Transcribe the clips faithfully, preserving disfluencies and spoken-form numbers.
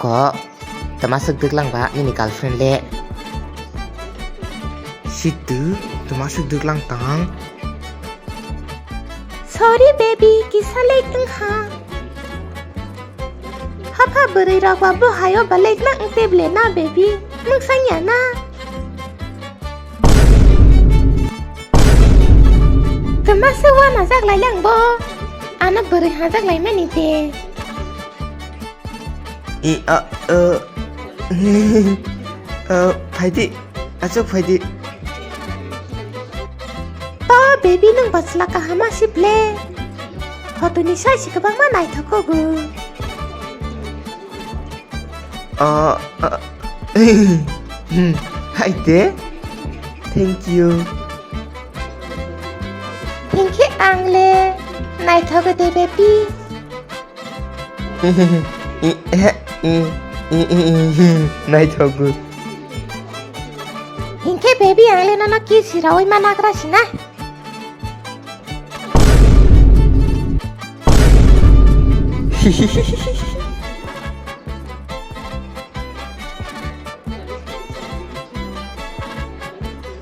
O, twma swk dwklang ba nini girlfriend le. Situ, twma swk dwklang tang. Sorry baby, kisa late wngkha. Hapha bwrwi rok ba bo hayo ba late na wngte ble na baby, nwng sanya na? Twma se wana jak lai lang bo. Ano bwrwi ha jak lai mani de. I, a, uh, uh, phaidi, achuk phaidi. To baby nwng ba chwla kahama si ble. Photo ni sai si kwbangma naithok kogo. Ah, ah, hmm, hai de. Thank you. Hinkhe ang le naithogo de baby. I, he, i, i, i, i, naithogo. Hinkhe baby ang le nono kiss rawi ma nagra sina.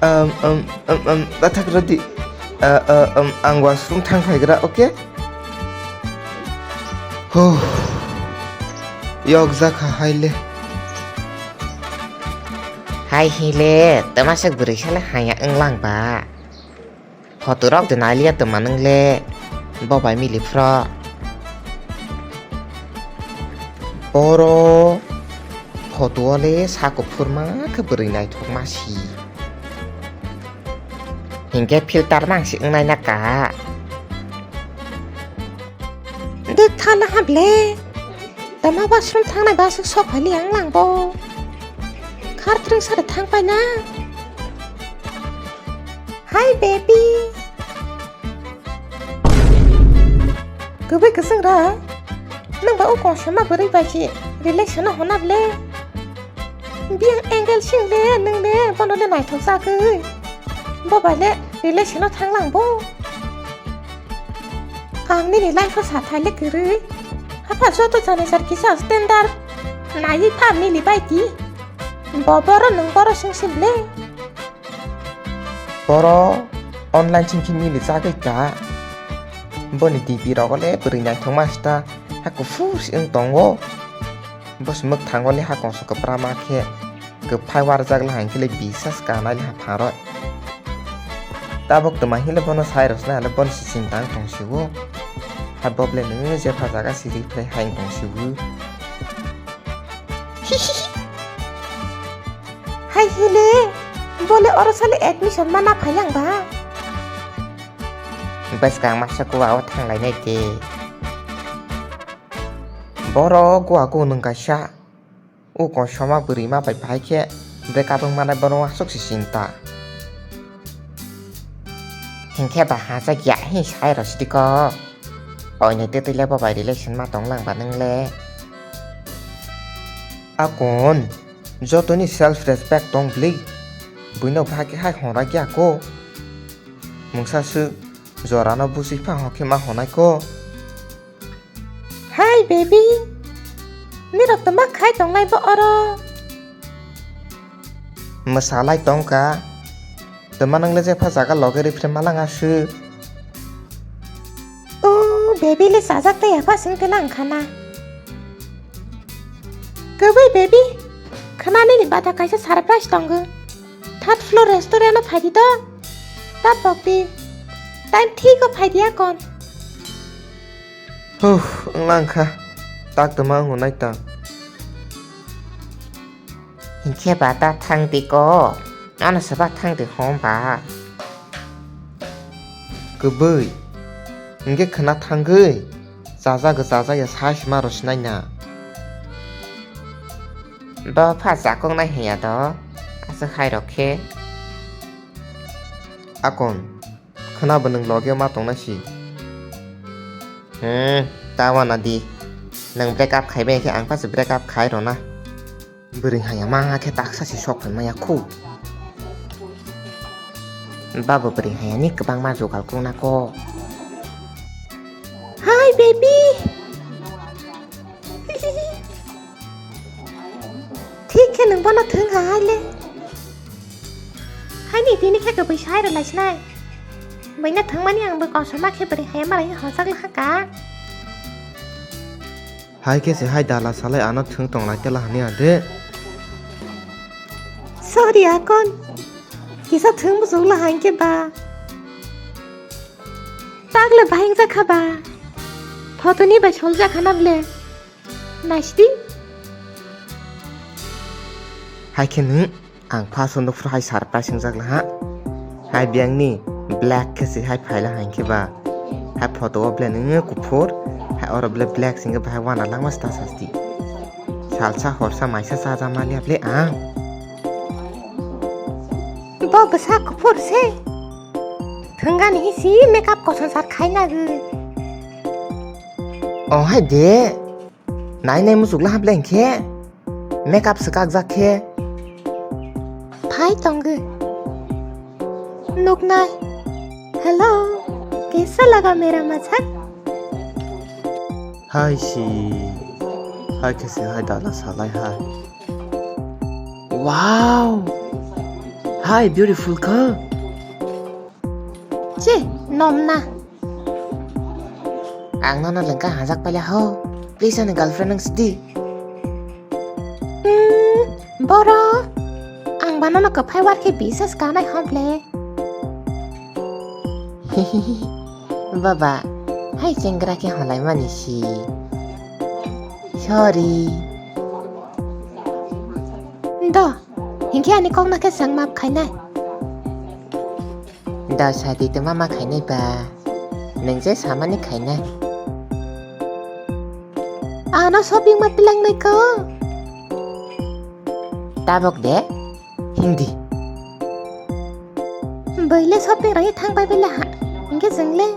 Um, um, um, um, bathak rodi. Uh, uh, um, ang washroom thang phaigra, okay? Huh. Yok jakha hai le. Hai hile, twma swk bwrwi sale haya wnglang ba. Photo rok de nailia twma nwng le, bo bai mili phro. Oro photo o le sa kuphur ma khe bwrwi naithok ma si. Hinkhe filter mang si wngnai na ka. Dwk thala ha ble. Tama washroom thangnai ba swk sok phali ang lang bo. Khar tring sari thang pai na. Hi baby. Kwbwi kwchwng ra. Nwng ba o kongsa ma bwrwi bai si relation no hona ble. Biyang angle sing le nwng le bono le naithok jagwi. Bo bai le relation no thang lang bo. Ang nini life o sathai le kwrwi. Hapha joto jani jar kisa standard. Naiwi pha mili bai di. Bo boro nwng boro sing sim le. Boro online sing khe mili jagwi ka. Boni D P rogo le bwrwi naithok ma sta. Ha kuphur si wng tongo. Bo si mwkthango le ha kongsa kwpra ma khe. Kwphai warjak le hai khe le bisas kanai le ha pharoi. Tabuk twma hile bono sai rwsnai hale bono si chintang tong siwo. Hai bob le nw jepha jaga si ri phlai hai tong siwo. Hai hile bole oro sale admission mana phai yang ba. Bwskang masa kuwa o thang lai nai te. Boro kuwa ku nung kaisa. O kosoma bwrwi ma bai bahai khe break up wng manai bono aswk se chinta. Hinkhe ba hachak ya hin sai rw sidi ko. Oinai twtwi le bo bai relation ma tong lang ba nwng le. Akon, jotoni self respect tong bwlwi. Buino bahai khe hai honra ya ko. Mungsa swk jorano busi pha hokhe ma honai ko. Hi baby, nirok toma khai tongnai bo oro? Mwsalai tongka, toma nang le jepha jaga loge rifre malang aswk. O baby le sajak tei apha sing tela wngkha na. Kwbwi baby, khna nini bata kaisa surprise tongo. Third floor restaurant o phaidi to. Ta pokdi. Time thik o phaidi akon. Huh, wnglang kha. Tak toma wngo nai ta. Hinkhe ba ta thang di ko. Ano seba thang di hom ba. Kwbwi. Hinkhe khna thangwi. Chaja gw chaja ya sai sima rw sinai na. Bo pha chakok nai hiya do. Aswk hai rok khe. Akon. Khna bo nwng loge ma tongnai si. Hmm, ta wana di. Nwng break up khai bai khe ang pha se break up khai rw na. Bwrwi haya ma khe taksa si sok phai maya khu. Babo bwrwi haya ni kwbang ma jugal kung na ko. Hi baby. Bono thwng ha hai le. Haini tini khe kwbwi sai rw lai sinai. Buino thwngmani ang bo kosom ma khe bwrwi hai ma lai hochak la ha ka. Hai khe se hai dala salai ano thwng tong lai tela hani ade. Sorry akon. Kisa thwng bujok la hai khe ba. Tagle bahing jakha ba. Photo ni bai sol jakha na ble. Naisdi. Hai khe nwng ang first o nukphuru hai surprise wngjak laha. Hai biyangni black khe se hai phaila hai khe ba. Hai photo o ble nwng kuphur, hai oro ble black singkhe bahai wana langma sta sasti. Salsa horsa maisa chaja maliya ble ang. Bo bwsa kuphur se. Thwngani hi si makeup koson sar khai nagwi. Oh hai de. Nai nai muchuk la hableng khe. Makeup swkak jak khe. Phai tongwi. Nuknai. Hello. Kaisa laga mera machak? Hai si. Hai khe se hai dala salai hai. Wow. Hai beautiful kha. Che, nomna. Ang nono lengka hajak paila ho. Please ani girlfriend nang sidi. Hmm, boro. Ang banono kwphai war khe bisas kanai hoble. Baba, hai chengra khe holai mani si. Sorry. Do, hinkhe ani kokno khe swng map khainai. Da sadi tuma ma khainai ba. Nung je samani khainai. Ano shopping ma tilang nai ko. Tabok de. Hindi. Boile shopping rai thang bai bela ha. Inge jengle.